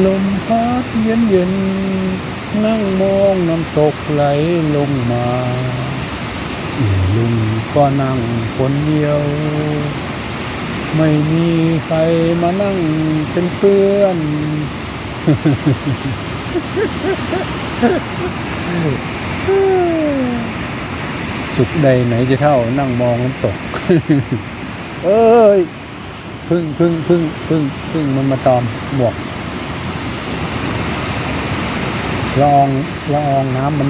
ລົມພັດເຢັນໆ ນັ່ງມອງນ້ຳຕົກໄຫຼລົງມາ ອີລຸງກໍນັ່ງຄົນດຽວ ໄມ່ມີໃຄມານັ່ງເປັນເພື່ອນ. ສຸກໃດໄໝຈະເຖົ້ານັ່ງມອງນ້ຳຕົກ. ເອີຍ ເພິ່ງ ເພິ່ງ ເພິ່ງ ເພິ່ງ ເພິ່ງມັນມາຕອມໝວກ. ລະອອງ ລະອອງນ້ຳມັນ